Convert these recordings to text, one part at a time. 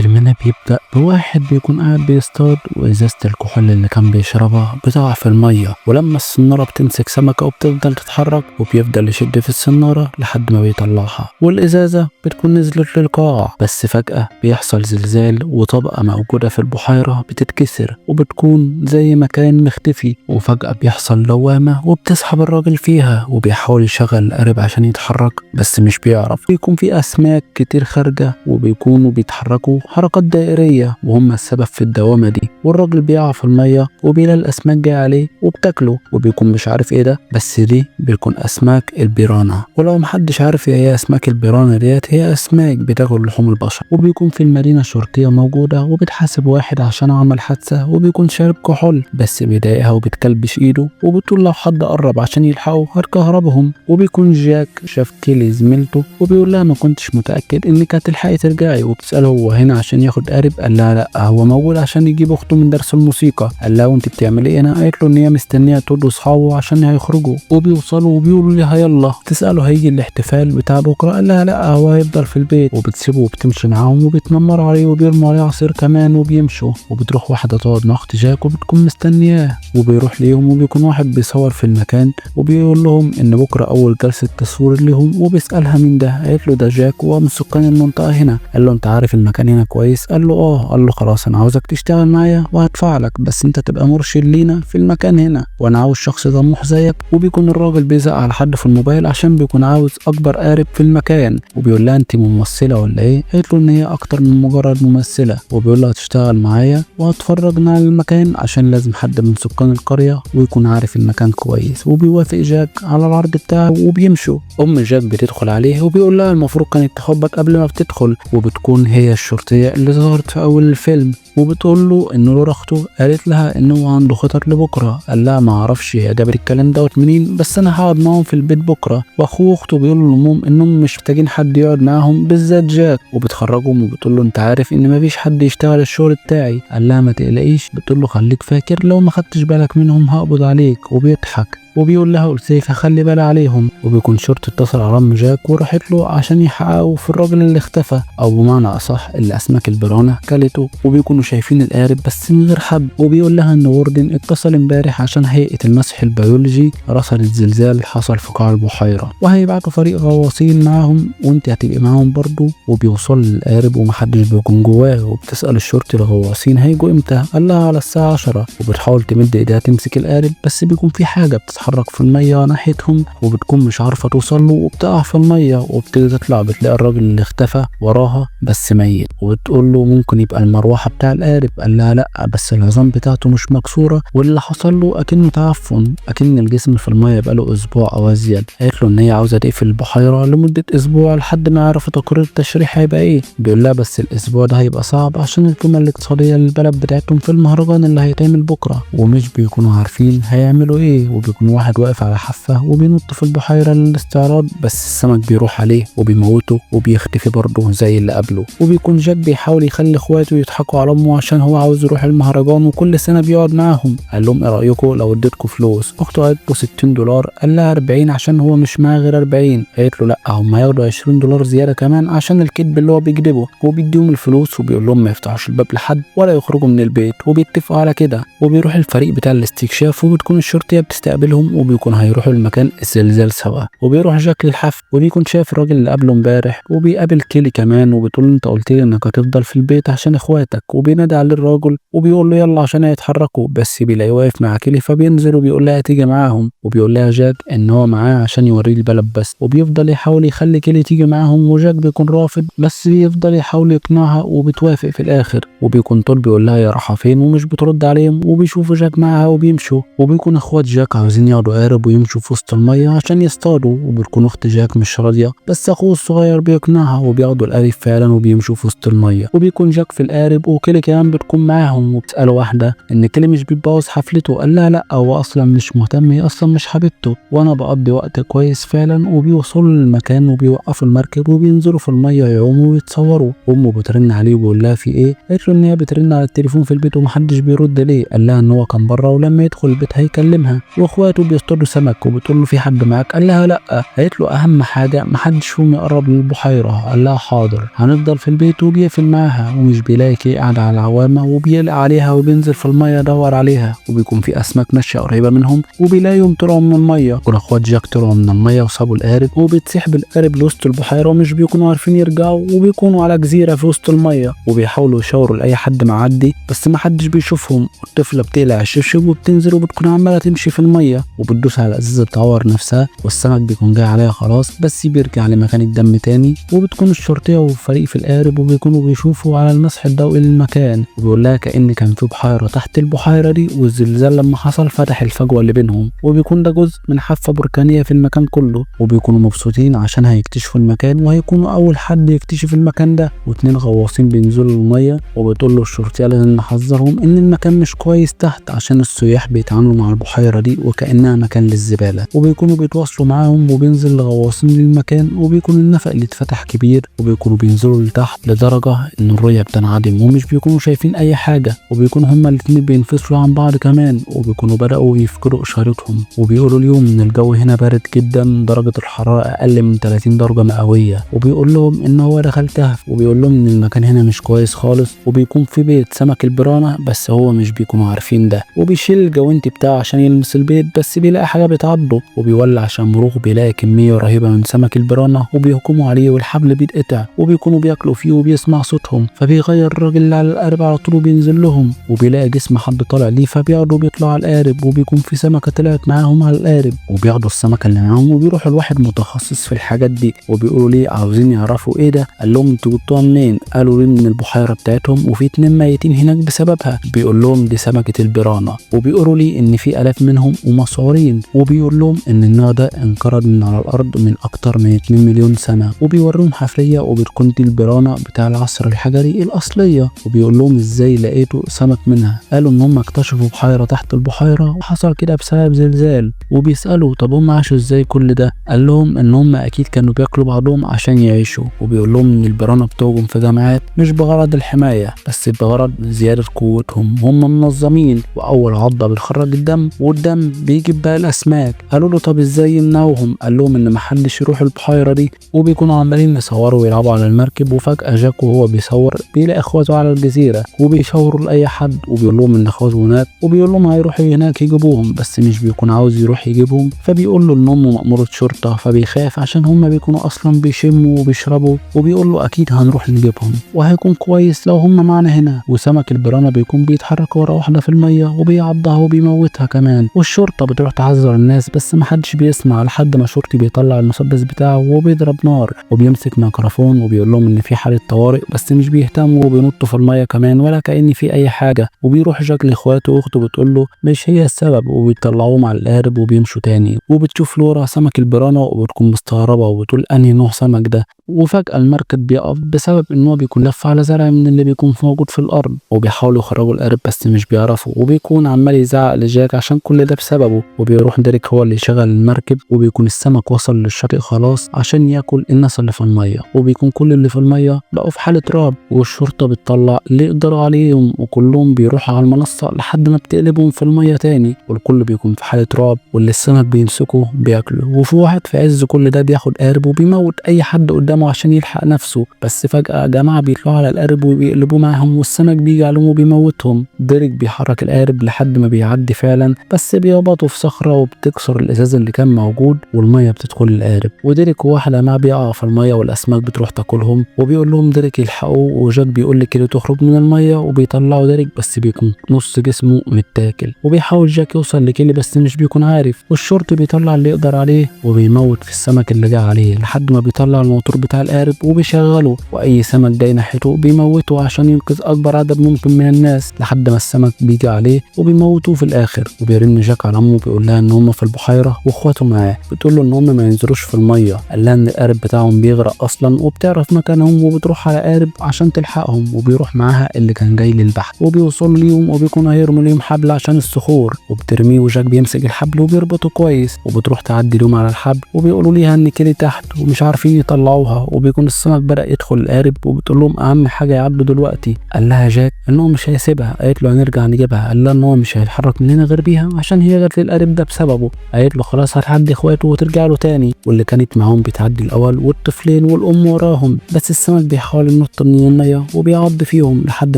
فيلمنا بيبدأ بواحد بيكون قاعد بيصطاد وإزازة الكحول اللي كان بيشربها بتقع في المية، ولما السنارة بتمسك سمكة وبتفضل تتحرك وبيفضل يشد في السنارة لحد ما بيطلعها، والإزازة بتكون نزلت للقاع. بس فجأة بيحصل زلزال وطبقة موجودة في البحيرة بتتكسر وبتكون زي مكان مختفي، وفجأة بيحصل دوامة وبتسحب الراجل فيها، وبيحاول يشغل القارب عشان يتحرك بس مش بيعرف. بيكون في أسماك كتير خارجة وبيكونوا بيتحركوا حركات دائرية وهم السبب في الدوامة دي، والراجل بيقع في المية وبيلاقي الأسماك جاية عليه وبتاكله وبيكون مش عارف ايه ده، بس دي بيكون أسماك البيرانا. ولو محدش عارف ايه هي أسماك البيرانا ديت، هي أسماك بتاكل لحوم البشر. وبيكون في المدينة شرطية موجودة وبتحاسب واحد عشان عمل حادثة وبيكون شارب كحول، بس بيضايقها وبتكلبش ايده وبتقول لو حد قرب عشان يلحقه هتكهربهم. وبيكون جاك شاف كيلي زميلته وبيقول لها ما كنتش متأكد انك هتلحقي ترجعي، وبتسأله هو هنا عشان ياخد قارب؟ قال لها لا هو موجود عشان يجيب اخته من درس الموسيقى. قال لها وانت بتعملي ايه هنا؟ قالت له ان هي مستنيه تود واصحابه عشان هيخرجوا. وبيوصلوا وبيقولوا لها يلا. تسأله هيجي الاحتفال بتاع بكره؟ قال لها لا هو هيفضل في البيت، وبتسيبه وبتمشي معاهم وبيتنمروا عليه وبيرموا عليه عصير كمان وبيمشوا. وبتروح واحده تقعد مع اخت جاك وبتكون مستنياه، وبيروح ليهم وبيكون واحد بيصور في المكان وبيقول لهم ان بكره اول جلسه تصوير ليهم، وبيسالها مين ده؟ قالت له ده جاك وهو من سكان المنطقه هنا. قال له انت عارف المكان هنا كويس؟ قال له اه. قال له خلاص انا عاوزك تشتغل معايا وهدفع لك، بس انت تبقى مرشد لينا في المكان هنا، وانا عاوز شخص طموح زيك. وبيكون الراجل بيزق على حد في الموبايل عشان بيكون عاوز اكبر قارب في المكان، وبيقول لها انت ممثله ولا ايه؟ قالت له ان هي اكتر من مجرد ممثله، وبيقول لها هتشتغل معايا وهتفرجنا على المكان عشان لازم حد من سكان القريه ويكون عارف المكان كويس. وبيوافق جاك على العرض بتاعه وبيمشوا. ام جاك بتدخل عليه وبيقول لها المفروض كانت تخبط قبل ما بتدخل، وبتكون هي الشرطيه اللي ظهرت في اول الفيلم، وبتقول له ان لورا اخته قالت لها ان هو عنده خطط لبكره. قال لها ما اعرفش هي جابت الكلام دوت منين، بس انا هقعد معاهم في البيت بكره. واخوه واخته بيقولوا لامهم انهم مش محتاجين حد يقعد معاهم بالذات جاك، وبتخرجهم وبتقول له انت عارف ان مفيش حد يشتغل الشغل بتاعي. قال لها ما تقلقيش، بتقول له خليك فاكر لو ما خدتش بالك منهم هقبض عليك، وبيضحك وبيقول لها قلت لك هخلي بالي عليهم. وبيكون شرطي اتصل على ام جاك وراحت له عشان يحققوا في الراجل اللي اختفى، او بمعنى اصح اللي اسماك البيرانا كلته. وبيكونوا شايفين القارب بس من غير حد، وبيقول لها ان ووردن اتصل امبارح عشان هيئه المسح البيولوجي رصدت زلزال حصل في قاع البحيره، وهيبعتوا فريق غواصين معاهم وانت هتبقي معاهم برضو. وبيوصل للقارب ومحدش بيكون جواه، وبتسال الشرطي الغواصين هيجوا امتى؟ قال لها على الساعه 10. وبتحاول تمد ايديها تمسك القارب بس بيكون في حاجه بتتحرك في الميه ناحيتهم، وبتكون مش عارفه توصل له وبتقع في الميه. وبتيجي تطلع بتلاقي الراجل اللي اختفى وراها بس ميت، وبتقول له ممكن يبقى المروحه بتاع القارب. قال لها لا بس العظام بتاعته مش مكسوره، واللي حصل له اكنه تعفن، اكن الجسم في الميه بقاله اسبوع او ازيد. قالت له ان هي عاوزه تقفل البحيره لمده اسبوع لحد ما يعرفوا تقرير التشريح هيبقى ايه. بيقول لها بس الاسبوع ده هيبقى صعب عشان القيمه الاقتصاديه للبلد بتاعتهم في المهرجان اللي هيتعمل بكره، ومش بيكونوا عارفين هيعملوا ايه. وبيكون واحد واقف على حافه وبينط في البحيره للاستعراض، بس السمك بيروح عليه وبيموته وبيختفي برضه زي اللي قبله. وبيكون جاك بيحاول يخلي اخواته يضحكوا على امه عشان هو عاوز يروح المهرجان وكل سنه بيقعد معاهم. قال لهم ايه رايكم لو اديتكم فلوس؟ اخته قالت له $60، قال لها 40 عشان هو مش معاه غير 40. قالت له لا هم هياخدوا $20 زياده كمان عشان الكذب اللي هو بيكذبه. وبيديهم الفلوس وبيقول لهم ما يفتحوش الباب لحد ولا يخرجوا من البيت، وبيتفقوا على كده. وبيروح الفريق بتاع الاستكشاف وبتكون الشرطيه بتستقبلهم، وبيكون هيروحوا المكان الزلزال سوا. وبيروح جاك للحفل وبيكون شايف الراجل اللي قبله امبارح، وبيقابل كيلي كمان وبتقول له انت قلت لي انك هتفضل في البيت عشان اخواتك. وبينادي عليه الراجل وبيقول له يلا عشان هيتحركوا، بس بيلاقيه واقف مع كيلي فبينزل وبيقول لها تيجي معاهم. وبيقول لها جاك ان هو معاه عشان يوريه البلد بس، وبيفضل يحاول يخلي كيلي تيجي معاهم، وجاك بيكون رافض بس بيفضل يحاول يقنعها وبتوافق في الاخر. وبيكون طول بيقول لها يا رايحه فين ومش بترد عليهم، وبيشوفوا جاك معاها وبيمشوا. وبيكون اخوات جاك عاوزين ياخدوا قارب ويمشوا في وسط الميه عشان يصطادوا، وبتكون اخت جاك مش راضيه بس اخوه الصغير بيقنعها وبياخدوا القارب فعلا وبيمشوا في وسط الميه. وبيكون جاك في القارب وكيلي كمان بتكون معاهم، وبتساله واحده ان كيلي مش بتبوظ حفلته. قال لها لا هو اصلا مش مهتم، هي اصلا مش حبيبته، وانا بقضي وقت كويس فعلا. وبيوصلوا للمكان وبيوقفوا المركب وبينزلوا في الميه يعوموا ويتصوروا. امه بترن عليه وبيقول لها في ايه؟ قالت له ان هي بترن على التليفون في البيت ومحدش بيرد ليه. قال لها ان هو كان بره ولما يدخل البيت هيكلمها. واخواته لقيته بيصطادوا سمك، وبتقول له في حد معاك؟ قال لها لا. قالت له اهم حاجة محدش فيهم يقرب للبحيره. قال لها حاضر هنفضل في البيت، وبيقفل معاها ومش بيلاقي كي قاعدة على العوامه، وبيقلق عليها وبينزل في المية يدور عليها، وبيكون في اسماك ماشية قريبه منهم وبيلاقيهم طلعوا من المية. كل اخوات جاك طلعوا من المية وسابوا القارب، وبتسحب القارب لوسط البحيرة ومش بيكونوا عارفين يرجعوا، وبيكونوا على جزيرة في وسط المية، وبيحاولوا يشاوروا لاي حد معدي بس ما حدش بيشوفهم. والطفله بتقلع الشبشب وبتنزل وبتكون عماله تمشي في المية وبتدوس على الازازه بتعور نفسها، والسمك بيكون جاي عليها خلاص بس بيرجع لمكان الدم تاني. وبتكون الشرطية وفريق في القارب وبيكونوا بيشوفوا على المسح الضوئي للمكان، وبيقول لها كأن كان في بحيرة تحت البحيرة دي، والزلزال لما حصل فتح الفجوة اللي بينهم، وبيكون ده جزء من حافة بركانيه في المكان كله. وبيكونوا مبسوطين عشان هيكتشفوا المكان وهيكونوا اول حد يكتشف المكان ده. واتنين غواصين بينزلوا المية، وبتقول له الشرطية لازم نحذرهم ان المكان مش كويس تحت عشان السياح بيتعاملوا مع البحيرة دي وكانها مكان للزباله. وبيكونوا بيتواصلوا معاهم وبينزل الغواصين للمكان، وبيكون النفق اللي اتفتح كبير، وبيكونوا بينزلوا لتحت لدرجة ان الرؤية بتنعدم ومش بيكونوا شايفين اي حاجة، وبيكونوا هما الاتنين بينفصلوا عن بعض كمان، وبيكونوا بداوا يفقدوا اشارتهم. وبيقولوا ليهم ان الجو هنا بارد جدا، درجه الحرارة اقل من 30 درجه مئوية، وبيقول لهم ان هو دخل كهف، وبيقول لهم ان المكان هنا مش كويس خالص، وبيكون في بيت سمك البرانا بس هو مش بيكونوا عارفين ده. وبيشيل الجوانتي بتاعه عشان يلمس البيت بس بيلاقي حاجة بتعضه، وبيولع شمروخ بيلاقي كمية رهيبة من سمك البرانا وبيهجموا عليه والحبل بيتقطع، وبيكونوا بياكلوا فيه وبيسمع صوتهم، فبيغير الراجل اللي على القارب على طول وبينزل لهم، وبيلاقي جسم حد طالع ليه فبياخدوا بيطلعوا على القارب، وبيكون في سمكة طلعت معاهم على القارب، وبياخدوا السمكة اللي معاهم وبيروحوا لواحد متخصص في الحاجات دي، وبيقولوا ليه عاوزين يعرفوا ايه ده. قال لهم انتوا جبتوها منين؟ قالوا ليه من البحيرة بتاعتهم وفي 2 ميتين هناك بسببها. بيقول لهم دي سمكة البرانا، وبيقولوا لي ان في الاف منهم ومسعورين، وبيقول لهم ان النوع ده انقرض من على الارض من اكتر من 2 مليون سنة، وبيوريهم حفريه وبتكون دي البرانا بتاع العصر الحجري الاصلية، وبيقول لهم ازاي لقيتوا سمك منها؟ قالوا ان هم اكتشفوا بحيرة تحت البحيرة وحصل كده بسبب زلزال. وبيسالوا طب هم عاشوا ازاي كل ده؟ قال لهم ان هم اكيد كانوا بياكلوا بعضهم عشان يعيشوا. وبيقول لهم ان البرانا بتهجم في جماعات مش بغرض الحماية بس بغرض زيادة قوتهم، هم منظمين، واول عضه بتخرج الدم والدم بيجيب بقى الاسماك. قالوا له طب ازاي يمنعوهم؟ قال لهم ان محدش يروح البحيرة دي. وبيكونوا عمالين يصوروا ويلعبوا على المركب، وفجاة جاك وهو بيصور بيلاقي اخواته على الجزيرة وبيشاوروا لاي حد، وبيقول لهم ان اخواته هناك، وبيقول لهم هيروحوا هناك يجيبوهم، بس مش بيكون عاوز يروح يجيبهم، فبيقول له ان امه مأمورة شرطه، فبيخاف عشان هم بيكونوا اصلا بيشموا وبيشربوا، وبيقول له اكيد هنروح نجيبهم وهيكون كويس لو هم معانا هنا. وسمك البرانا بيكون بيتحرك ورا واحدة في المية وبيعضها وبيموتها كمان، والشرطة بتروح تحذر الناس بس محدش بيسمع، لحد ما شرطي بيطلع المسدس بتاعه وبيضرب نار، وبيمسك ميكروفون وبيقول لهم ان في حاله طوارئ، بس مش بيهتموا وبينطوا في المية كمان ولا كأن في اي حاجة. وبيروح جاك لاخواته واخته بتقول له مش هي السبب، وبيطلعوهم على القارب وبيمشوا تاني. وبتشوف لورا سمك البرانا وبتكون مستغربه وبتقول انهي نوع سمك ده. وفجأة المركب بيقف بسبب ان هو بيكون لف على زرع من اللي بيكون موجود في الارض، وبيحاولوا يخرجوا القارب بس مش بيعرفوا، وبيكون عمال يزعق لجاك عشان كل ده بسببه. وبيروح ديريك هو اللي يشغل المركب، وبيكون السمك وصل للشاطئ خلاص عشان ياكل الناس اللي في المية، وبيكون كل اللي في المية بقوا في حالة رعب، والشرطة بتطلع اللي يقدروا عليهم، وكلهم بيروحوا على المنصة لحد ما بتقلبهم في المية تاني، والكل بيكون في حالة رعب، واللي السمك بيمسكه بياكله. وفي واحد في عز كل ده بياخد قارب وبيموت اي حد قدامه عشان يلحق نفسه، بس فجأة جماعة بيطلعوا على القارب وبيقلبوه معاهم، والسمك بيجي عليهم وبيموتهم. ديريك بيحرك القارب لحد ما بيعدي فعلا، بس بيخبطوا في صخرة وبتكسر الازاز اللي كان موجود والمية بتدخل القارب، وديريك وواحدة معاه بيقعوا في المية والاسماك بتروح تاكلهم. وبيقول لهم ديريك يلحقوه، وجاك بيقول لكيلي تخرج من المية، وبيطلعوا ديريك بس بيكون نص جسمه متاكل. وبيحاول جاك يوصل لكيلي بس مش بيكون عارف، والشرطي بيطلع اللي يقدر عليه وبيموت في السمك اللي جه عليه، لحد ما بيطلع الموتور بتاع القارب وبيشغله، واي سمك جاي ناحيته بيموته عشان ينقذ اكبر عدد ممكن من الناس، لحد ما السمك بيجي عليه وبيموتوه في الاخر. وبيرن جاك على امه بيقول لها ان هم في البحيرة واخواته معاه، بتقول له ان هم ما ينزلوش في المية، قال لها ان القارب بتاعهم بيغرق اصلا، وبتعرف مكانهم وبتروح على قارب عشان تلحقهم، وبيروح معاها اللي كان جاي للبحث، وبيوصلوا ليهم وبيكونوا هيرموا ليهم حبل عشان الصخور، وبترميه وجاك بيمسك الحبل وبيربطه كويس، وبتروح تعدي لهم على الحبل، وبيقولوا ليها ان كيلي تحت ومش عارفين يطلعوها. بسرعة، وبيكون السمك بدأ يدخل القارب، وبتقول لهم اهم حاجة يعدوا دلوقتي. قال لها جاك ان هو مش هيسيبها، قالت له هنرجع نجيبها، قال لها ان هو مش هيتحرك من هنا غير بيها عشان هي جت للقارب ده بسببه. قالت له خلاص هتعدي اخواته وترجع له تاني. واللي كانت معاهم بتعدي الاول والطفلين والام وراهم، بس السمك بيحاول ينط من المية وبيعض فيهم لحد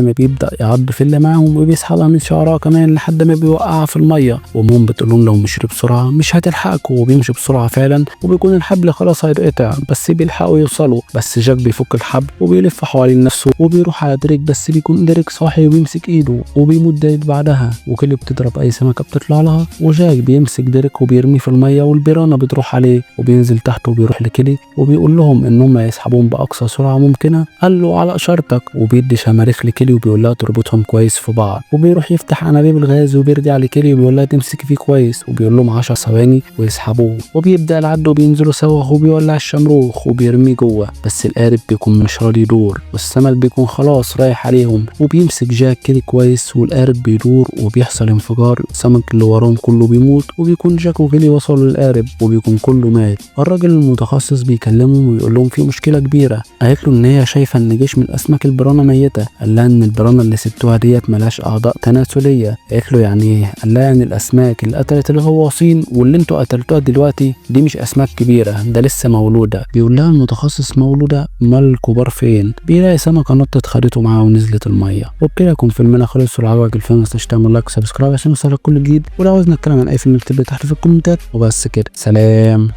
ما بيبدا يعض في اللي معاهم، وبيسحبها من شعرها كمان لحد ما بيوقعها في المية. وامهم بتقول لهم لو مشيتوا بسرعة مش هتلحقكم، وبيمشوا بسرعة فعلا، وبيكون الحبل خلاص هيتقطع بس بيلحقوا يوصلوا. بس جاك بيفك الحبل وبيلف حوالين نفسه وبيروح على دريك، بس بيكون دريك صاحي وبيمسك ايده وبيموت دريك بعدها. وكيلي بتضرب اي سمكة بتطلع لها، وجاك بيمسك دريك وبيرميه في المية والبيرانا بتروح عليه، وبينزل تحت وبيروح لكيلي وبيقول لهم ان هم يسحبوهم باقصى سرعة ممكنة. قال له على اشارتك، وبيدي شماريخ لكيلي وبيقول لها تربطهم كويس في بعض، وبيروح يفتح انابيب الغاز وبيرجع لكيلي وبيقول لها تمسك فيه كويس، وبيقول لهم 10 ثواني ويسحبوه، وبيبدا العد وبينزلوا سوا، وبيولع الشمروخ وبيرميه جوه، بس القارب بيكون مش راضي يدور، والسمك بيكون خلاص رايح عليهم. وبيمسك جاك كيلي كويس والقارب بيدور وبيحصل انفجار، السمك اللي وراهم كله بيموت، وبيكون جاك وكيلي وصلوا للقارب وبيكون كله مات. الراجل المتخصص بيكلمهم ويقول لهم في مشكلة كبيرة، قالت له ان هي شايفه ان جيش من اسماك البرانا ميته، قال لها ان البرانا اللي سبتوها ديت ملهاش اعضاء تناسلية. قالت له يعني ايه؟ قال لها ان الاسماك اللي قتلت الغواصين واللي انتوا قتلتوها دلوقتي دي مش اسماك كبيرة، ده لسه مولودة. بيقول لها المتخصص مولودة، امال الكبار فين؟ بيلاقي سمكة نطت خدته معاها ونزلت المية. وبكده يكون فيلمنا خلص. ولو عجبك الفيلم متنساش تعمل like و subscribe عشان يوصلك كل جديد، ولو عاوز نتكلم عن اي فيلم اكتب لي تحت في الكومنتات. وبس كده، سلام.